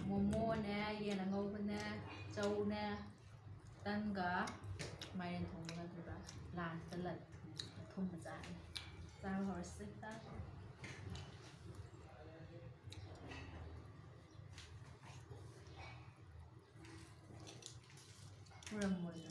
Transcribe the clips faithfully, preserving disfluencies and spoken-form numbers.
ꯃꯣꯃꯣꯅꯦ, ꯌꯦꯟ ꯑꯉꯧꯕꯅꯦ, ꯆꯧꯅꯦ, ꯇꯟꯒ ꯃꯥꯏꯔꯦꯟ ꯊꯣꯡꯕꯒ, ꯑꯗꯨꯒ ꯂꯥꯁꯇ ꯂꯠ ꯑꯊꯨꯝꯕ ꯆꯥꯔꯅꯤ꯫ ꯆꯥꯕ ꯍꯧꯔꯁꯤ꯫ ꯄꯨꯔꯝꯃꯣꯏ꯫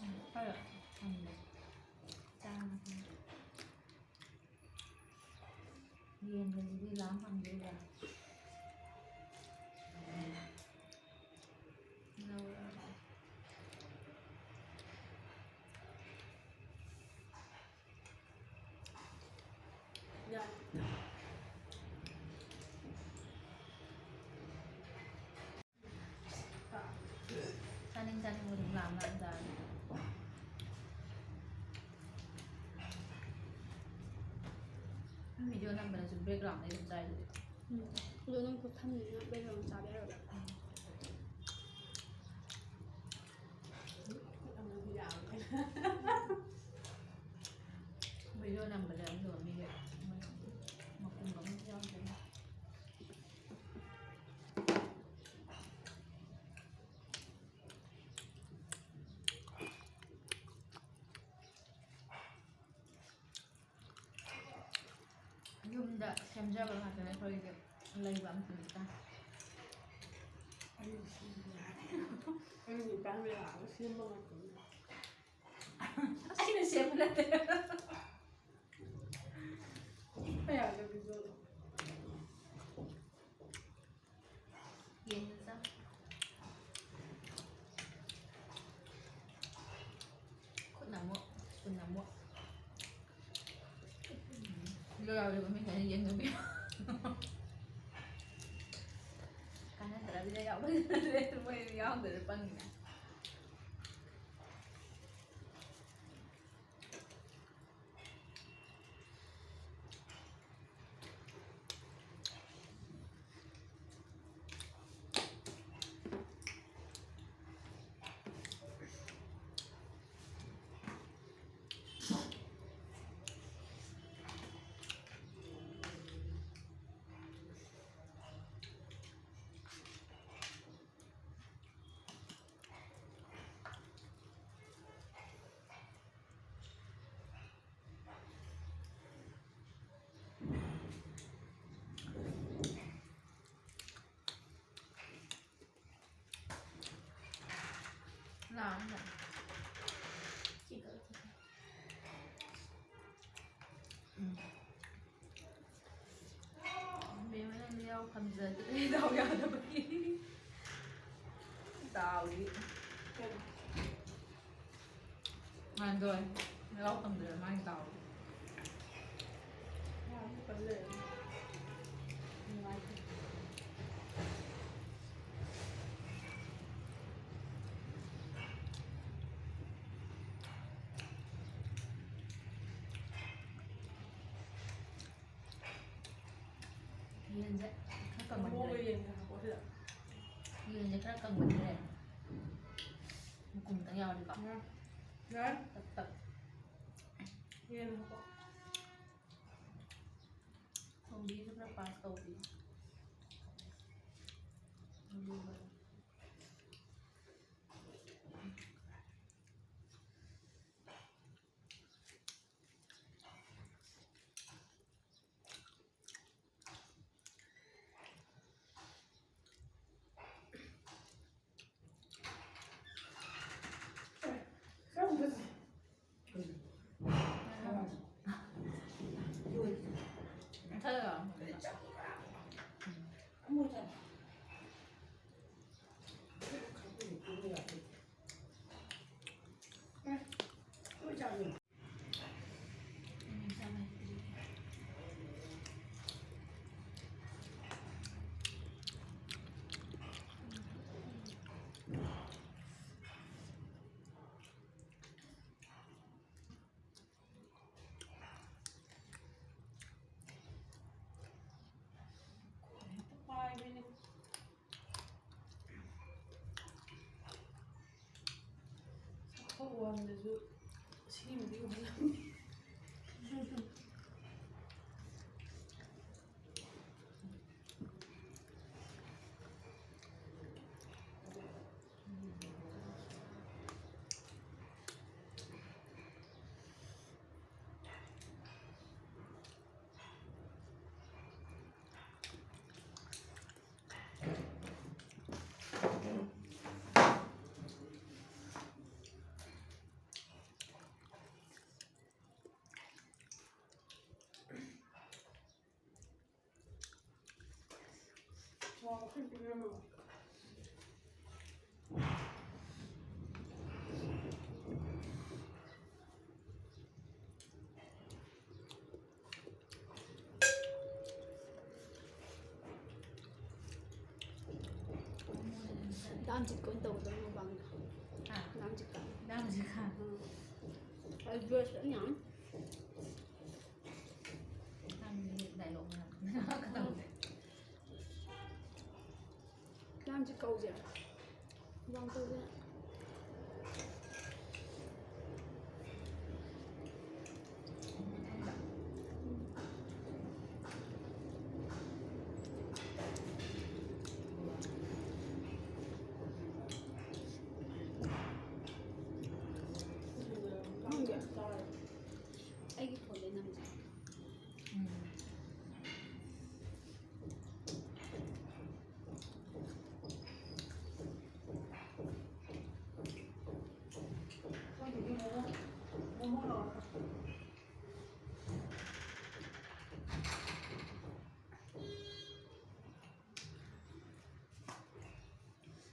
ꯎꯝ, ꯈꯔ ꯊꯝꯃꯦ꯫ ꯆꯥꯔꯒꯦ꯫ ꯌꯦꯟꯒꯁꯤꯗꯤ ꯂꯥꯝ ꯐꯪꯗꯣꯏꯕ꯫ ꯂꯧꯔꯒꯦ꯫ ꯆꯥꯅꯤꯡ ꯆꯥꯅꯤꯡꯕ ꯑꯗꯨꯝ ꯂꯥꯝ ꯂꯥꯝ ꯆꯥꯔꯦ꯫ ꯚꯤꯗꯤꯑꯣ ꯅꯝꯕꯗꯁꯨ ꯕꯦꯛꯒ꯭ꯔꯥꯎꯟꯗꯩ ꯑꯗꯨꯝ ꯆꯥꯏꯗꯨꯗꯤ꯫ ꯎꯝ꯫ ꯑꯗꯣ ꯅꯪ ꯄꯨꯛ ꯊꯟꯕꯅꯤꯅ ꯕꯦꯛꯒ꯭ꯔꯥꯎꯟ ꯆꯥꯕ ꯌꯥꯔꯣꯏꯕ꯫ ꯚꯤꯗꯤꯑꯣ ꯅꯝꯕꯗ ꯑꯗꯨꯝ ꯃꯤꯒ ꯃꯈꯣꯟ ꯑꯃ ꯌꯥꯎꯗꯦ꯫ ꯌꯨꯝꯗ ꯁꯦꯝꯖꯕ ꯉꯥꯛꯇꯅꯦ ꯑꯩꯈꯣꯏꯒꯤ, ꯂꯩꯕ ꯑꯝꯇ ꯅꯠꯇꯦ꯫ ꯑꯩ ꯅꯨꯄꯥꯅ ꯂꯥꯛꯑꯒ ꯁꯦꯝꯕ ꯉꯥꯛꯇꯅꯦ꯫ ꯑꯩꯅ ꯁꯦꯝꯕ ꯅꯠꯇꯦ꯫ ꯀꯌꯥꯗ ꯄꯤꯖꯗꯣ? ꯌꯦꯡꯉꯁꯤ꯫ ꯈꯨꯠꯅ ꯑꯃꯨꯛ, ꯁ꯭ꯄꯨꯟꯅ ꯑꯃꯨꯛ꯫ ꯂꯣꯏꯔꯥꯎꯗꯕ ꯃꯤꯈꯩꯅ ꯌꯦꯡꯅꯕꯤꯌꯨ꯫ ꯀꯥꯟꯅꯗ꯭ꯔꯕꯤꯗ ꯌꯥꯎꯕ ꯃꯣꯏ ꯌꯥꯎꯗ꯭ꯔꯗꯤ ꯄꯪꯉꯤꯅꯦ꯫ ꯂꯥꯛꯑꯣ꯫ ꯎꯝ꯫ ꯃꯦꯝ ꯅꯪꯗꯤ ꯌꯥꯎ ꯐꯪꯖꯗ꯭ꯔꯦ, ꯗꯥꯎ ꯌꯥꯗꯕꯒꯤ꯫ ꯗꯥꯎꯗꯤ꯫ ꯃꯥꯟꯗꯣꯏ, ꯌꯥꯎ ꯐꯪꯗ꯭ꯔꯦ ꯃꯥꯒꯤ ꯗꯥꯎꯗꯤ꯫ ꯅꯨꯡꯉꯥꯏꯇꯦ꯫ ꯌꯦꯟꯁꯦ ꯈꯔ ꯀꯪꯃꯟꯈ꯭ꯔꯦ꯫ ꯌꯦꯟꯁꯦ ꯈꯔ ꯀꯪꯃꯟꯈ꯭ꯔꯦ꯫ ꯃꯀꯨꯝꯗꯪ ꯌꯥꯎꯔꯗꯤꯀꯣ꯫ ꯌꯥꯔꯦ꯫ ꯇꯛ ꯇꯛ꯫ ꯌꯦꯟ ꯍꯥꯞꯄꯣ꯫ ꯊꯣꯡꯕꯤꯁꯨ ꯈꯔ ꯄꯥꯁ ꯇꯧꯕꯤꯌꯨ꯫ ꯑꯗꯨꯒ ꯆꯥꯛꯈꯥꯎ ꯋꯥꯡꯗꯁꯨ ꯁꯤꯃꯗꯤ ꯎꯍꯜꯂꯝꯃꯤ꯫ ꯗꯥꯝ ꯆꯤꯠꯀ ꯑꯣꯏꯅ ꯇꯧꯒꯗꯕ ꯃꯨꯛꯕꯥꯡꯗꯣ꯫ ꯍꯥ? ꯗꯥꯝ ꯆꯤꯠꯀ꯫ ꯗꯥꯝ ꯆꯤꯠꯀ꯫ ꯎꯝ꯫ ꯑꯩ ꯗ꯭ꯔꯦꯁ ꯐꯖꯅ ꯌꯥꯝ꯫ ꯅꯪꯒꯤ ꯗꯥꯏꯂꯣꯛ ꯃꯌꯥꯝ꯫ ꯗꯥꯝ ꯆꯤꯠ ꯀꯧꯁꯦ꯫ ꯃꯨꯛꯕꯥꯡ ꯇꯧꯁꯦ꯫ ꯅꯪꯒꯤ? ꯑꯩꯒꯤ ꯐꯣꯟꯗꯩ ꯅꯝꯁꯦ꯫ ꯎꯝ꯫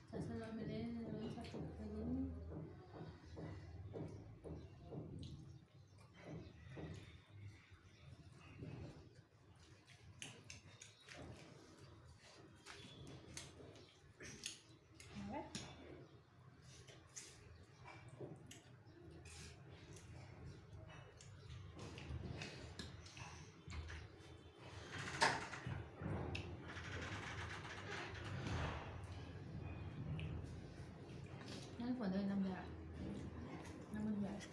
ꯆꯥꯁꯜꯂꯝꯃꯦ, ꯂꯣꯏ ꯆꯥꯊꯣꯛꯈ꯭ꯔꯦ꯫ ꯅꯪ ꯐꯣꯟꯗ ꯑꯣꯏꯅ ꯅꯝꯕ ꯌꯥꯔꯦ꯫ ꯅꯝꯕꯁꯨ ꯌꯥꯔꯦ꯫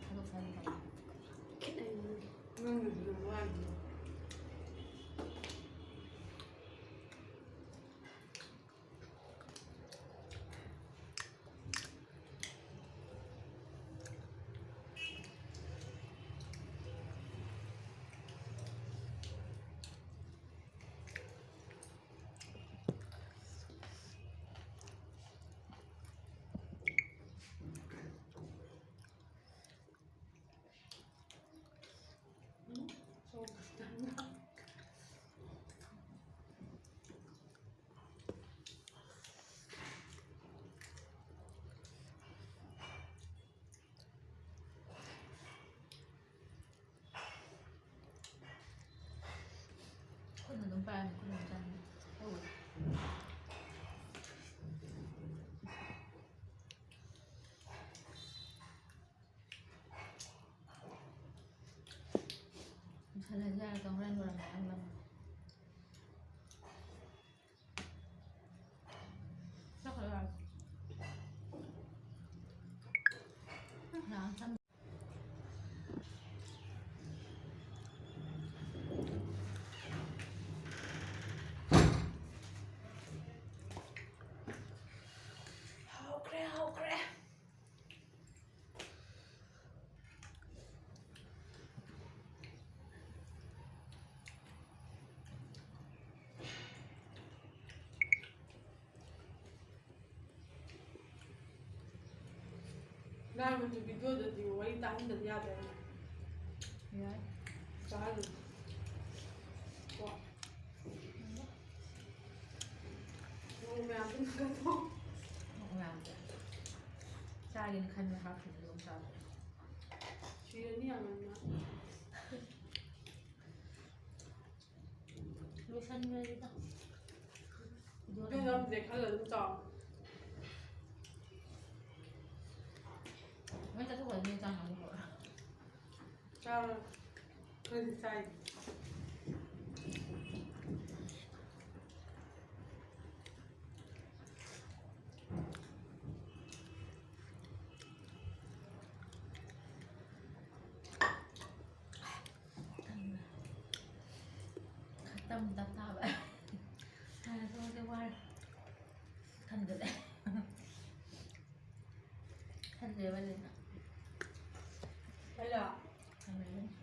ꯊꯕꯛ ꯁꯨꯍꯟꯕ꯫ ꯈꯦꯠꯅꯩ꯫ ꯅꯪꯅ ꯍꯦꯟꯅ ꯋꯥꯏꯗꯨ꯫ ꯃꯁꯥꯂꯥꯁꯦ ꯌꯥꯔꯦ, ꯍꯣꯔꯦꯟ ꯂꯣꯏꯔꯝꯃꯦ ꯅꯪ ꯂꯪ꯫ ꯆꯠꯈ꯭ꯔꯣ ꯌꯥꯔꯦ꯫ ꯂꯥꯛꯑꯣ, ꯊꯝ-꯫ ꯍꯥꯎꯈ꯭ꯔꯦ, ꯍꯥꯎꯈ꯭ꯔꯦ꯫ ꯅꯍꯥꯟꯒꯤ ꯚꯤꯗꯤꯑꯣꯗꯗꯤ ꯋꯥꯔꯤ ꯇꯥꯍꯟꯗꯗꯤ ꯌꯥꯗꯕꯅꯦ꯫ ꯌꯥꯏ꯫ ꯇꯥꯍꯜꯂꯨ꯫ ꯀꯣ꯫ ꯃꯣꯔꯣꯛ ꯃꯌꯥꯝꯗꯨꯅ ꯀꯟꯊꯣꯛ꯫ ꯃꯣꯔꯣꯛ ꯃꯌꯥꯝꯗꯣ꯫ ꯆꯥꯒꯦꯅ ꯈꯟꯕ ꯍꯥꯞꯈꯤꯕꯗꯣ ꯑꯗꯨꯝ ꯆꯥꯕ꯫ ꯁꯤꯔꯅꯤ ꯌꯥꯝꯃꯟꯅ꯫ ꯂꯣꯏꯁꯟꯈ꯭ꯔꯦꯗ꯫ ꯑꯗꯨ ꯅꯝꯗꯦ ꯈꯜꯂ ꯑꯗꯨꯝ ꯆꯥꯎ꯫ ꯂꯣꯏ ꯆꯥꯊꯣꯛꯈ꯭ꯔꯗꯤ ꯆꯥꯅꯕ ꯄꯣꯔꯛꯑꯣ꯫ ꯆꯥꯔꯣ꯫ ꯑꯩꯈꯣꯏꯗꯤ ꯆꯥꯏ꯫ ꯈꯛꯇꯪ ꯇꯞ ꯇꯥꯕ꯫ ꯍꯥꯟꯅ ꯊꯣꯛꯂꯛꯀꯦ ꯋꯥꯔꯦ꯫ ꯈꯟꯕꯗ꯫ ꯈꯟꯗ꯭ꯔꯦꯕ ꯂꯤꯅ꯫ ꯍꯜꯂꯣ꯫ ꯈꯟꯗ꯭ꯔꯦꯕ꯫